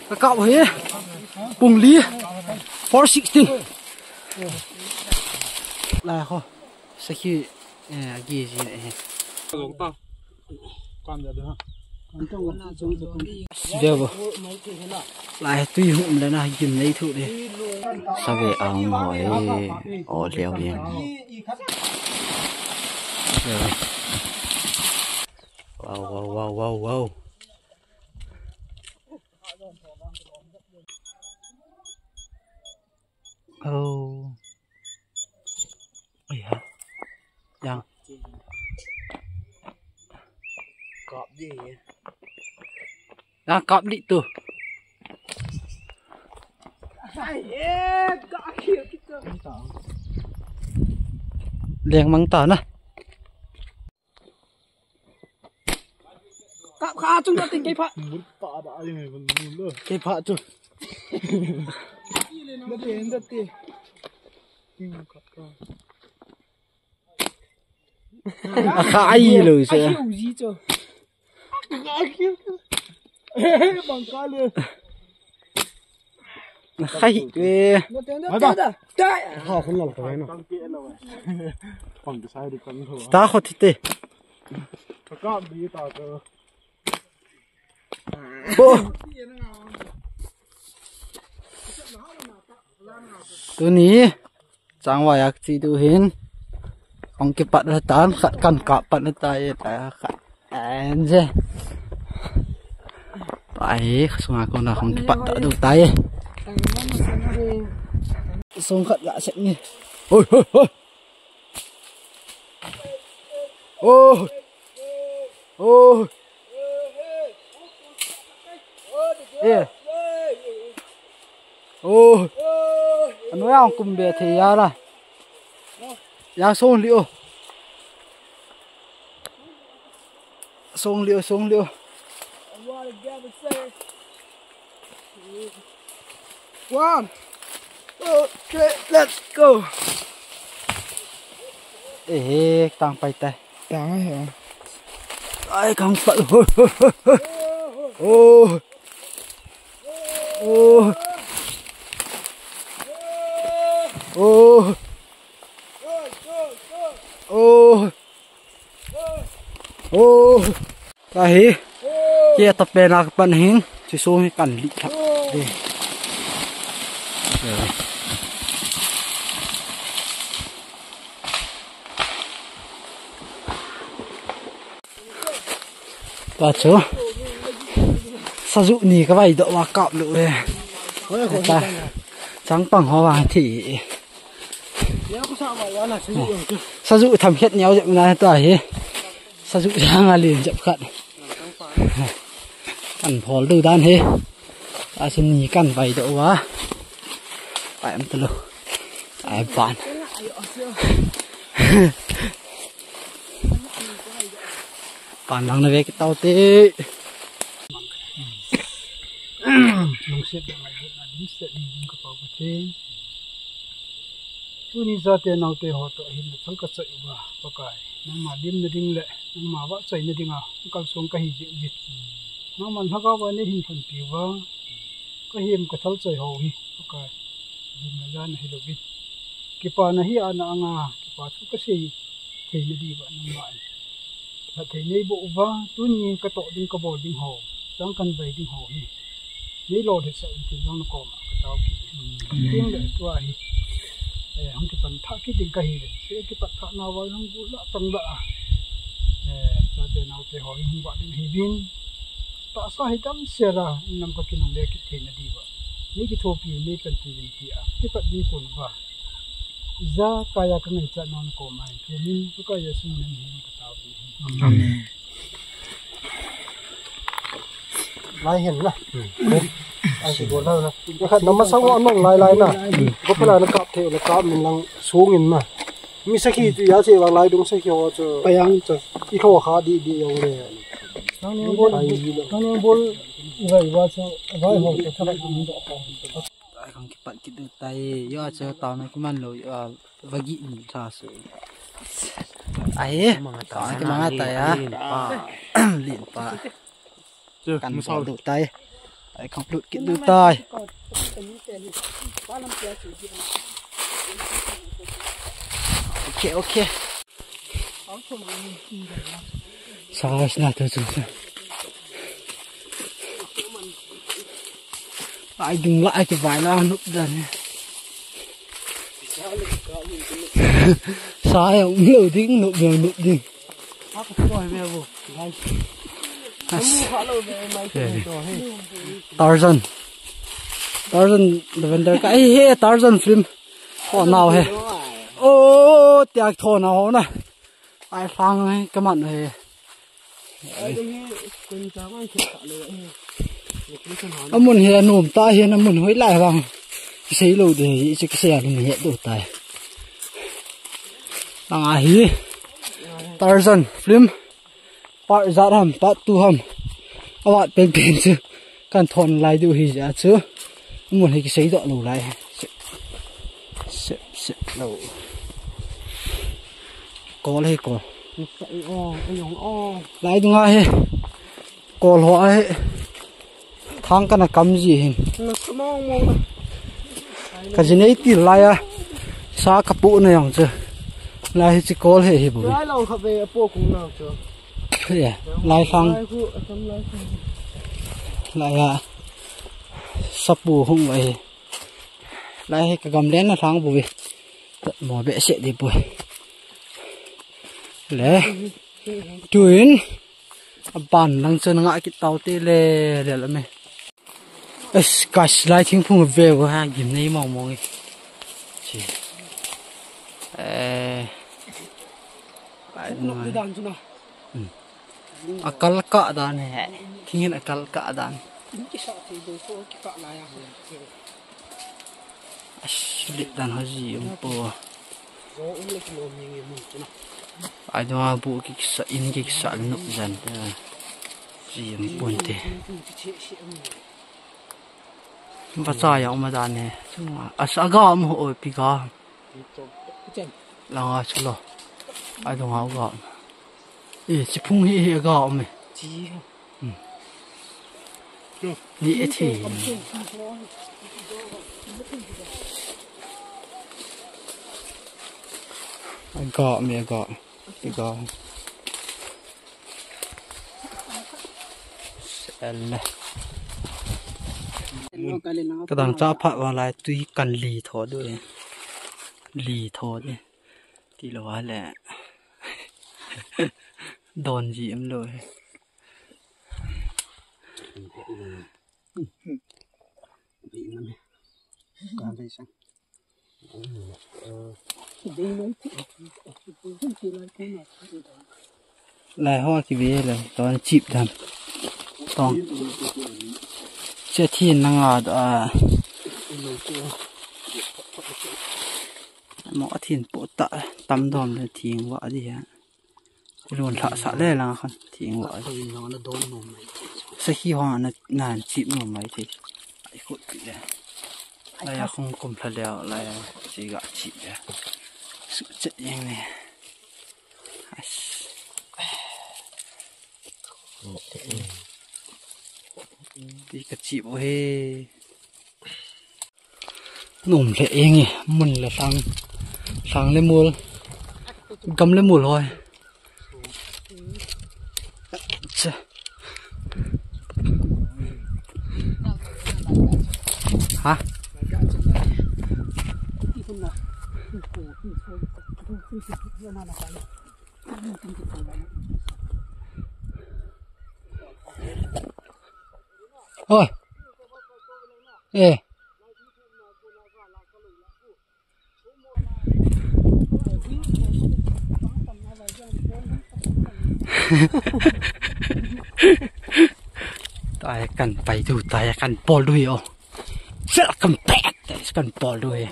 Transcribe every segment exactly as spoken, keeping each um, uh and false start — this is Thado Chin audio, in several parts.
Ka kap hi. Pung li. Four sixteen. Lai ho. Sakhi, eh, agi ji ne he. Deu. Lai tui hum le na gim nei thu de. Save ang mo e. O leo leo. Wow, wow, wow, wow, wow. Oh. Oi ha. Yang. Kap di. Yang kap di tu. Leng mang ta na. Kap kha chung da ting kei pha. Mun pa da ai ngai mun mun lo. Kei pha chu. Da te da te. Kap kha. A kha ai lo se. Ai u ji chu. Bang ka le. Na khai ve. Star khot hite. Oh. Tuni. Changvai a kichi tu hin. Kong kipat le tan khat kan kap pat le tai ta khat. Anje. Pai, sunga kona kong kipat ta du tai. Song khat la sek ni. Oi, oi, oi. Oh. Oh. Eh. Oh. Anu yang kum be thei ya la. Ya song li o. Song li o, song li o. One, two, three, let's go. Eh, tang pai tai. Tang ai ha. Ai, kang pa. Oh. Oh. Oh. Oh. Oh. Tahi. Ke ta pe na pan hin. Si so hi kan li thak. De. Tua chu. Sazu ni ka vai doh va kap lou e. Ta. Chang pang ho va thi. Sazu tham khet niau jep na tua hi. Sazu jang a lin jep khat. Kan phol du dan hi. A sin ni kan vai doh va. Pai am talo. Ai ban. Pan lang na ve kit tau te. Lungset dang ai na dim set ding ding ka pau ka te. Tuni jate naote ho toh hin na thal ka choi uva, Pakai. Nangma limna ding le, nangma vahchoina dinga, kalsong ka hi jeh uvin. Nangman lhagao va nei hin panpi uva, ka hem ka thal choi ho hi, Pakai. Limna jana hi louvin. Kipana hi ana anga, kipa thu ka sei theina diuva nangma in. Phatthei nei boh uva, tuni ka toh ding ka bol ding ho, chang kan vai ding ho hi. Nei lolhit sah in tin jong na koma ka tao kit. Amen. Tin le tua hi. Eh, hung kipan thah kit ding ka hi le. Se kipat thah nauva hung gu la tang la a. Eh, chate naote ho hi hung vah ding hi uvin. Tahsa hi damsel a, in lam ka kinungle kit theina diuva. Nei kithopi, nei panpi uvin tia. Kipat ding kon uva. Jakaiya ka ngaichat nau na koma hin thumin, Pakai Jesu min in ka tao hi. Amen. Lai hin na. Ai si bol na. Khat na masang wa nong lai lai na. Ko pala na kap the na kap min lang sung in na. Mi sakhi tu ya se vang lai dung sakhi ho chu. Payang chu. I kho kha di di yong le. Nang ni bol. Ai di lo. Nang ni bol. Vai va chu. Vai ho chu thabai min do ko. Ai, kong kipat kit u tai, yo, a chu tao na kiman lou, yo, a, vagi ni tha su. Ai, tao na kimang a tai a. Lin pa. Lin pa. Kan bol du tai. Ai, conclude kit du tai. Okay, okay. Sa na tu tu. Ai, ding la, ai, kivai la, nup dan. Sa ya, um lo ding, nup ding, nup ding. As. Tarzan. Tarzan, the vendor ka. Hey, hey, Tarzan film. Oh, now, hey. Oh, tiak thona ho na. Ai, sang, hey, come on, hey. Amun hi anom ta hi, amun hoilai vang. Kisei lou ding, hiche kisei a lung het lou tai. Langa hi Tarzan film part ijat ham, part two ham. Avat penpen chu kan thon lai diu hi jeh a chu. Amun hi kisei doh lou lai. Sep, sep, sep lou. Kol hi kol. Lai dunga hi. Kol ho ahi. Thang kana kam ji hin. Ka ji nei til lai a. Sa ka pu na jong chu. Lai hi chi kol he hi bu. Lai long kha ve apo kung na chu. He, lai sang. Lai khu, a kam lai sang. Lai a. Sa pu hung lai hi. Lai hi ka gam len na sang bu ve. Mo be se di bu. Le. Tuin. Aban lang chu nanga kit tau te le, le la me. Es, guys, lai thingphung ve va ha, gim nei mong mong e. Chi. Eh. Ai, no. Akal ka dan he. Thingin akal ka dan. As, lit dan ha ji um po. Ai, dong a bu kisa, in kisa nup jan te. Ji um pon te. Ba cha ya um dan he. Chunga. As aga um ho pi ga. Langa chu lo. Ai, dong a ga. E, chi phung hi, hi ga um e. Chi. Hmm. Ni e thi. Aga me aga. Aga. Sel le. Ka dang cha phat va lai tui kan li tho du e. Li tho du. Ti lo va le. Don ji em lo he. Lai ho ki ve le, ton chip dan. Tong. Che thi na nga da. Mo a thin po ta, tam dom le thing va di ha. Lun lha sa le lang khan thing va. Sakhi ho na, na chip no mai thi. Ai khut pi le. Lai a khong kum lha le, lai a chi ga chip le. Su chet yeng ne. As. Ti ka chip o he. Nom le eng e, mun le lhang, lhang le mol, gam le mol hoi. Cha. Ha? Oi. Eh. Tai kan pai tu, tai kan pol du yo. Sel kan pet, tai kan pol du yo.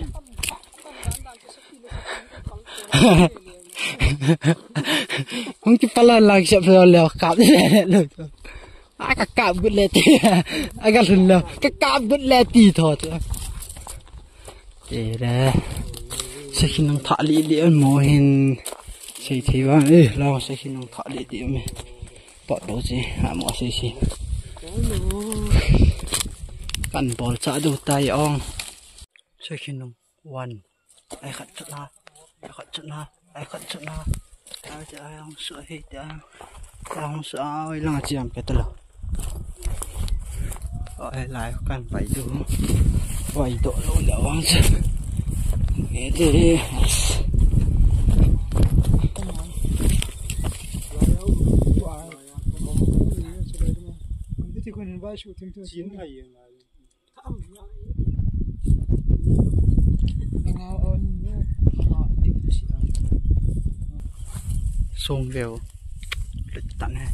Hung ki pala lang siap leo kap. A ka kap gut le ti. A ka lhun leo. Ka kap gut le ti tho ti. Ti le. Sakhi nang tha li li mo hin. Sei thei ba. Eh, la sakhi nang tha li li me. Pa do si. A mo sei si. Kan bol cha du tai ong. Sakhi nung one. Ai khat chut na. Ai khat chut na. Ai khat chut na. Ai te ai ong su ai te ai. Ai ong su ai lang chiam pe ta lo. Ai lai kan pai du. Pai do lo la wang cha. E te. Sung veu. Lut tan he.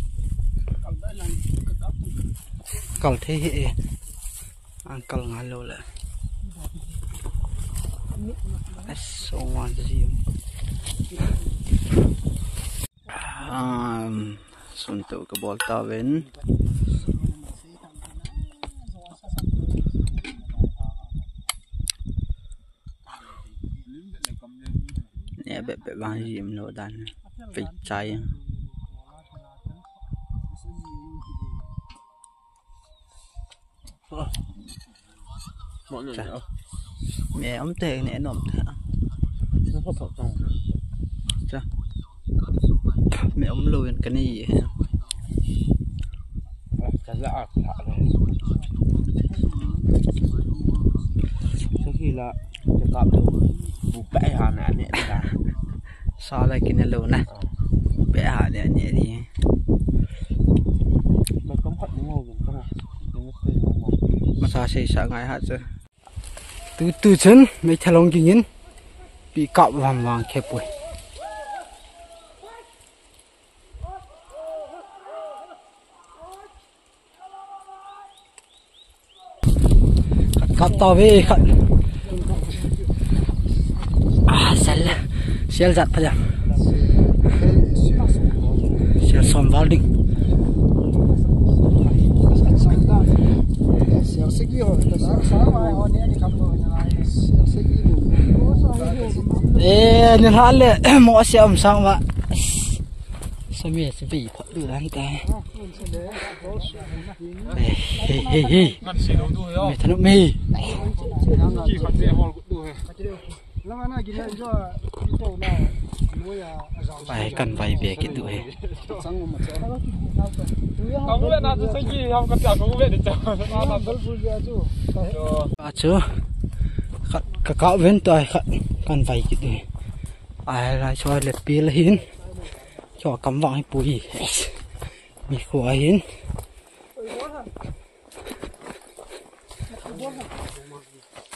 Kal thei he e. An kal ngal lo le. Ai sung wan ji. Um, sun tu ka bol ta ven. Ne be be bang jim lo dan. Pe chai. Cha. Me om te ne nom te. Cha. Me om lo in ka ni ye. Ka la a ka la. Sa ki la ka kap lo. Bu pe ha na ne ta. Sa la ki ne lo na. Pe ha ne ne ni. Masa sei sa ngai ha cha. Tu tu chun mei thalong ging in pi kap vam vang khe pui. Khat kap ta ve khat. Ah, sel. Sel jat pha jam. Sel som val ding. Eh, ni hal le mo siam sang va. Sami si bi pha du dan ta. Hey, hey, hey, hey. Me thanop me. Ai, kan vai be kit du he. Achu, ka, ka, ka ven to ai, ka, kan vai kit du he. Ai, lai so le pil hin. Cho kam vang hi pui. Mi khu ahin.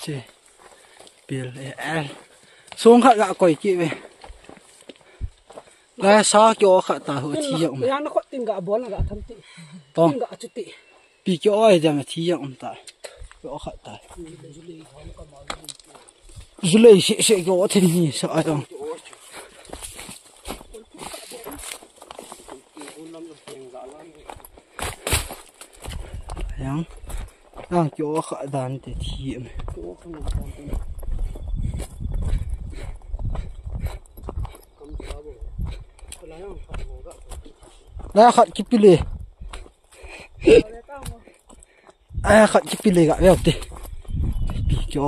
Che. Pil e el. Song khat ga koi ki ve. La sa kyo khat ta hu thi yong. Ya na khot tin ga bol na ga tham ti. Tong. Tin ga chu ti. Pi kyo ai jam thi yong ta. Kyo khat ta. Julei se se kyo thin ni sa ai tong. Yang, yang kyo kha dan te thi em. La khat ki pile. Ai, khat ki pile ga veu te. Pi kyo.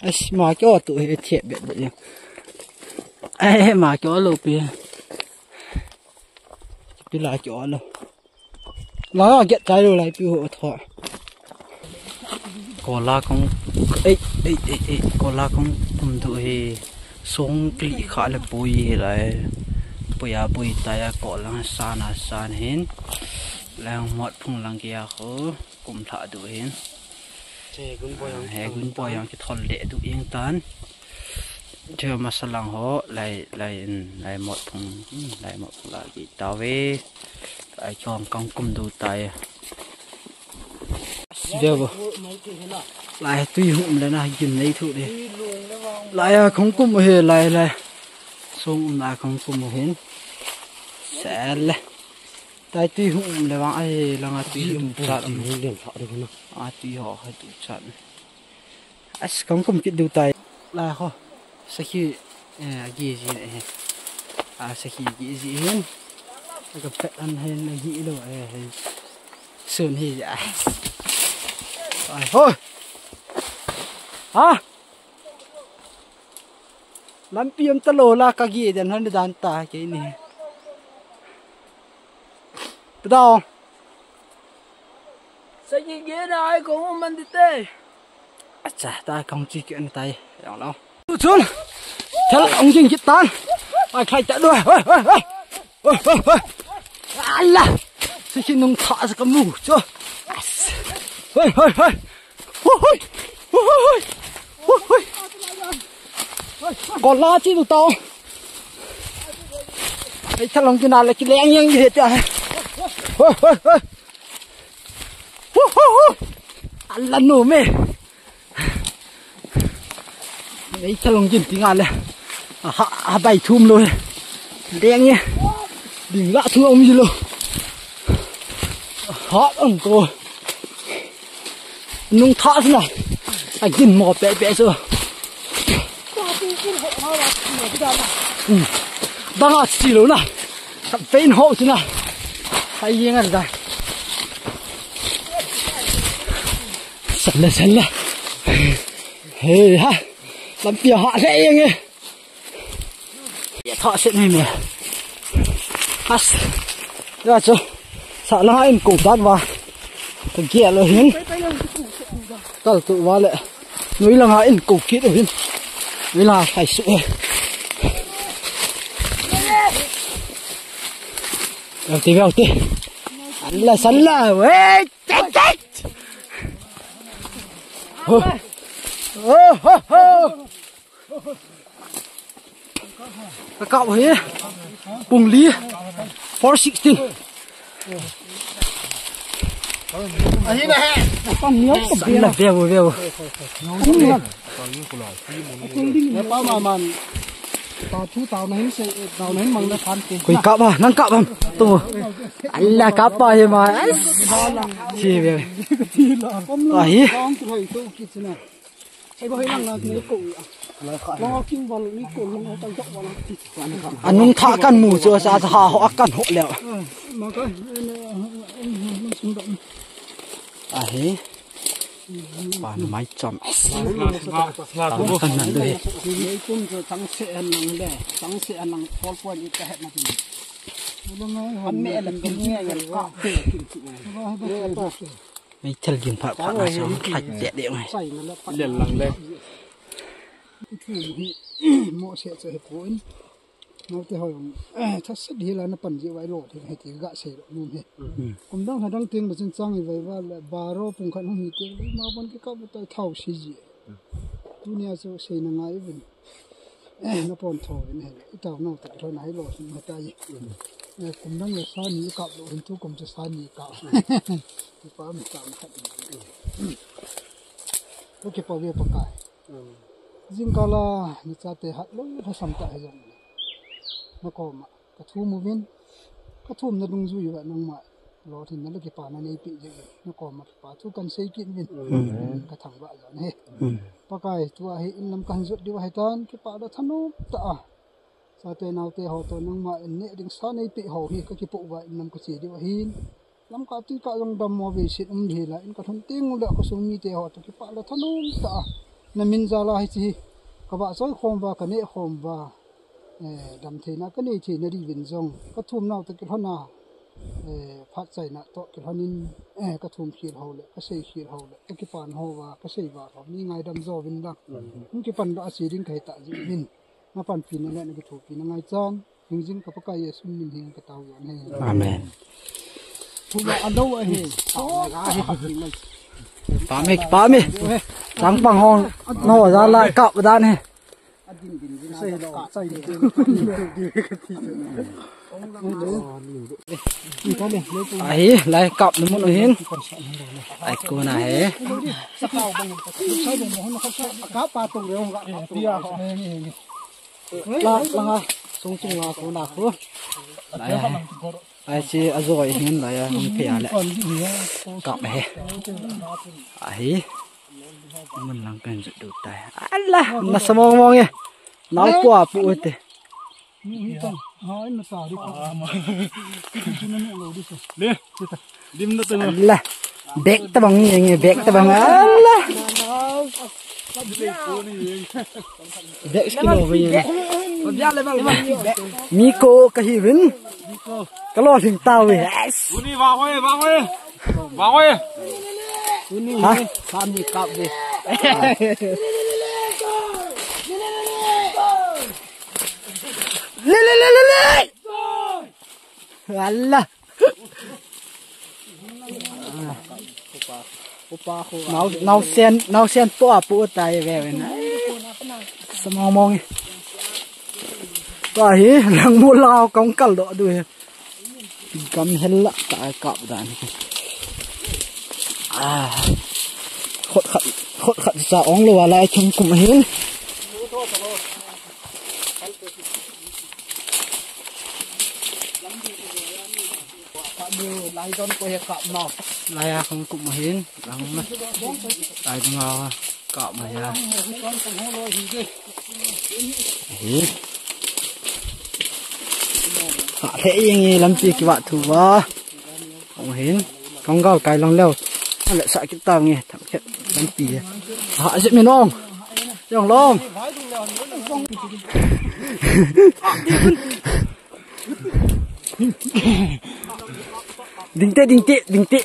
Ai, ma kyo tu he thiep bet bet ya. Ai, ma kyo lo pi. Pila kyo lo. La get tai lo lai pi ho tho. Kola kong, ei, ei, ei, ei, kola kong tum du he. Song kli kha le pui he lai. Pui a pui tai a kola san a san hin. Lang mot phung lang kia kho. Kum thla du hin. He gun poi ang kithol le du ing tan. Che masa lang ho, lai, lai, lai mot phung, lai mot phung la ki ta ve. Ai chong kang kum du tai. Deu. Lai tui hum le na gim nei thu de. Lai a khong kum he lai lai. Song um na khong kum hin. Sel le. Tai tui hum le vang ai langa tui hum chat. A tui ho hai tu chat. As kong kum kit du tai. La ho. Sakhi, eh, agi ji ne he. A sakhi agi ji hin. Ka pet an hin agi lo, eh, hin. Sun hi ja. Ai, hoi. Ha? Lampi um talou la ka gi den han dan ta ke ni. Tao. Sa gi ge na ai ko man di te. Acha, ta kong chi ke na tai. Yang lo. Chul. Thal ong jing kit tan. Ai khai ta do. Hoi, hoi, hoi. Hoi, hoi, hoi. Ala. Sisi nung tha sa ka mu. Cho. As. Hoi, hoi, hoi. Hoi, hoi. Hoi, hoi, hoi. Hoi, hoi. Ko la chi tu tao. Ai thal ong kina le ki leng yang ye ta. Hoi, hoi, hoi. Hu, hu, hu. Ala nu me. Ei, thal ong jin ti nga le. A ha, a bai thum lo he. Deng ye. Ding la thu ong ji lo. Ha ong ko. Nung tha sna. A jin mo pe pe so. Hmm. Dang a chi lo na. Ka vein ho sna. Ai yeng a da. Sala, sala. He ha. Lampi ha le yeng e. Ya tha se ni me. As. Ya cho. Sa la in ko dan wa. Ka ge lo hin. Tal tu wa le. Noi langa in ko kit hin. Noi langa khai su e. Veu te, veu te. Sala, sala. Wait. Tet, tet. Ho. Ho, ho, ho. Ka kap hi. Pung li. Four sixteen. Ahi na he. Pang niau ka bia. Sala, veu, veu. Pung niau. Ne pa ma man. Pa thu tao na hin se, tao na hin mang na phan te. Koi kap ba, nang kap ba. Tu. Ala kap ba he ma. Chi be. Ahi. Anung tha kan mu chu sa ha ho kan ho le. Ahi. Pan mai chom. Tang kan nan du hi. Nei kum chu chang se an lang le, chang se an lang four point eight ka het na kin. An me la kin ni ya ka pe kin chu. Mei thal gin pha pha na so thai de de mai. Lel lang le. Mo se che he ko in. Naote ho jong, eh, thasat hi la na pan ji vai lo, thil hi ti ga sei lo, nom hi. Kum dang ha dang ting ba chin chang i vai va le, baro pung khat hung hi ti le, ma bon ki kap tai thau si ji. Tunia chu sei na ngai vin. Eh, na pon tho vin he. I tau naote ho na hai lo, sin ma tai. Eh, kum dang le sa ni kap lo, hin tu kum chu sa ni kap. Ki pa mi kap khat. Ko ki pa ve pa kai. Jingkah la, na chate hat lo, lhasam ta hi jong. Na koma, ka thum uvin, ka thumna dungjui uva nangma, lolhinna le kipana neipe jeh in, na koma kipa thu kan sei kit uvin. Ka thangvah jong hi. Pakai, tua hi in lam kan jot diu ahi tan, kipa le thanom tah a. Chate naote ho toh nangma in neh ding sa neipe ho hi ka kipoh uva in lam ka che diu ahin. Lamkah tuikah jong dammo veiset um thei la in ka lhun teng ule khosung mite ho toh kipa le thanom tah a. Na min jal a hiche hi ka vahchoi khom uva, ka neh khom uva. Eh, damtheina ka nei theina diuvin jong ka thumnau toh kilhon a, eh, phatchaina toh kilhon in, eh, ka thum khel ho le, ka sei khel ho le, ka kipan ho uva, ka sei uva ho, mi ngaidam jo uvin lang. Hung kipan doh a che ding ka hi tah jeh uvin. Na panpina le na kithopina ngaichan, hingjing ka Pakai Jesu min in ka tao uvin ahi. Amen. Thuma alo ahi. Pame, pame. Changpang hong, no, jala kap dan hi. Ahi, lai kap na mun ahin. Ai, kona hi. La, langa, sung chung la, kona khu. Lai, ai, chi, ajoi hin, lai, hung pia le. Kap he. Ahi. Mun lang kan jut du tai. Ala, na samong mong e. Nau pua pu te. Le. Dim na tengok. Allah. Bek tabang ni, bek tabang. Allah. Bek skill over ye. Miko kahi uvin. Kalolhing tauve. Yes. Uni, vang hoi, vang hoi. Vang hoi. Uni, ha? Kap ni kap de. Le, le, le, le, le. Allah. Nau, nau sen, nau sen po apu tai ve ve na. Samong mong. Tua hi, lang mu lau kong kal do du hi. Gam hel la ta kap dan. Ah. Khot khat, khot khat sa ong lo wala ai thum kum hin. Lai a kong kum hin, lang na. Lai nga kap ma ya. Hi. Ha, he yeng lampi kiva thu va. Ong hin, kong gal kai long leo. Ale sa kit tau nge, thak khet lampi. Ha, jep mi nong. Jong long. Ding te, ding te, ding te.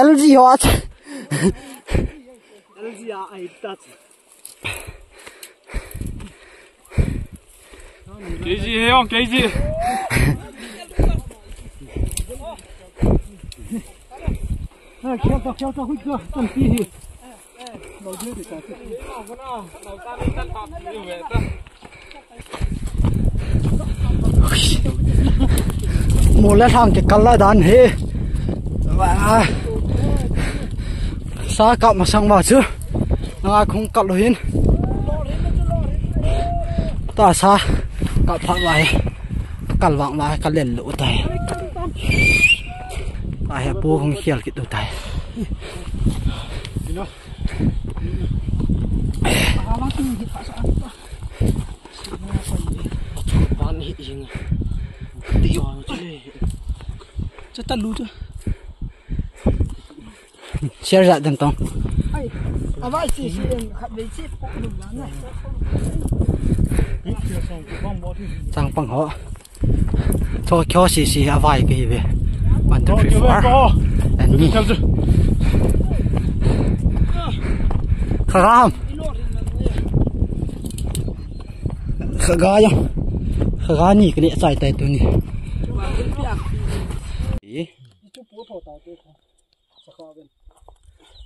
L G hot. L G a ai tat. K G he ong, K G. Mol le lhang kikal lai dan hi. Sa kap masang ma chu. Nanga kong kal lou hin. Ta sa kap phat vai. Kal vang vai, kal lel lou tai. Ta hi pu hung khial kit u tai. Van hi jing. Ti yo chu le. Cha ta lu chu. Share ja den tong. Ai. Avai si si em khat ve si po lu la na. Chang pang ho. Cho kyo si si avai ke ve. One, two, three, four. And me. Kha gam. Kha ga yang. Kha ga ni kani chai tai tu ni. Eh.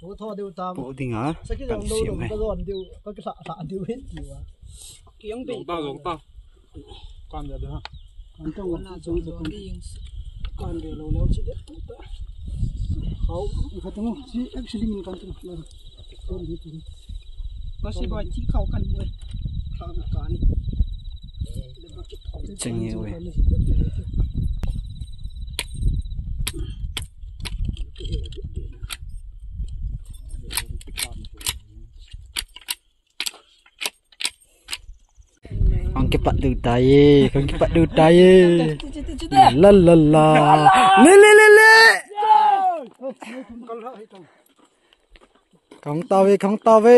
Pu tho deu tam. Pu ding a. Saki jong lo lo ka jon deu, ka kisa sa deu hin ti wa. Kiang be. Zong ta, zong ta. Kan de de ha. Kan tong na zong zong. Kan de lo lo chi de ta. Hau, ka tong si actually min kan tong. Kon hi ti. Ba si ba chi khau kan mu. Khau kan. Cheng ye we. Kong kipat du tai, kong kipat du tai. La la la. Le le le le. Kong tao ve, kong tao ve.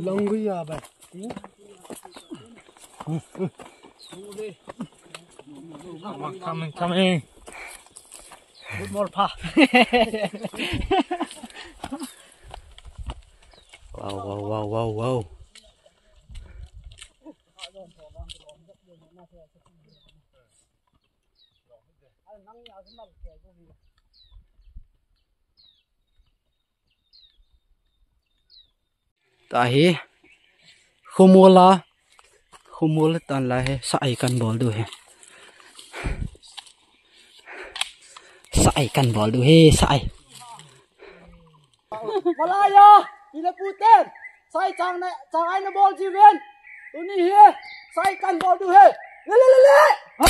Long gui ya ba. Coming, coming, coming. Good more pa. Wow, wow, wow, wow, wow. Tahi, khomol a, khomol tan la he, sa ai kan bol du he. Sai kan bol diu ahi, sai. Malaya, ina puten. Sai chang na, chang ai na bol jiuvin. Tuni hi, sai kan bol diu ahi. Le, le, le, le. Ha!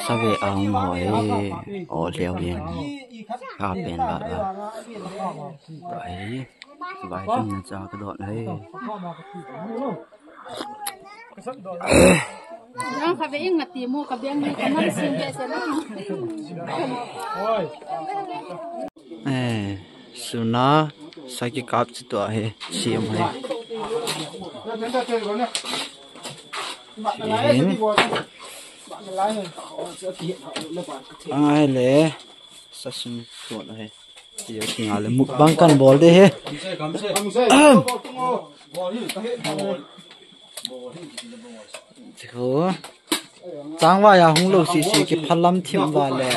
Save ang ho e, o leo yen, ka pen ba ba. Ai, vai tum na cha ka dot hai. Yang ka ve ing mati mo ka beng ni ka man sing be se na. Eh, suna saki kap chi to he, siam he. Sin. Ang ai le, sa sung to he. Yo, kinga le mukbang kan bol de he. Ahem. Changvai a hung lou sisi kiphalam thim va le.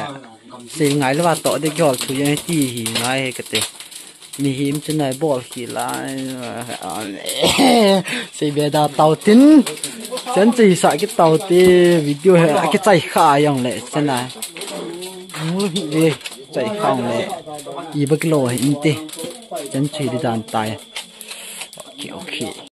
Sei ngai le va to de kihol thu yang ti hi ngai he kate. Mihem chu nai bol khi la. Sei be da tau tin. Chen chu sa ki tau ti video he a kichai kha yang le chen a. Mu hi le. Chai khang le. I bak lo hi inte. Chan chui di dan tai. Okay, okay.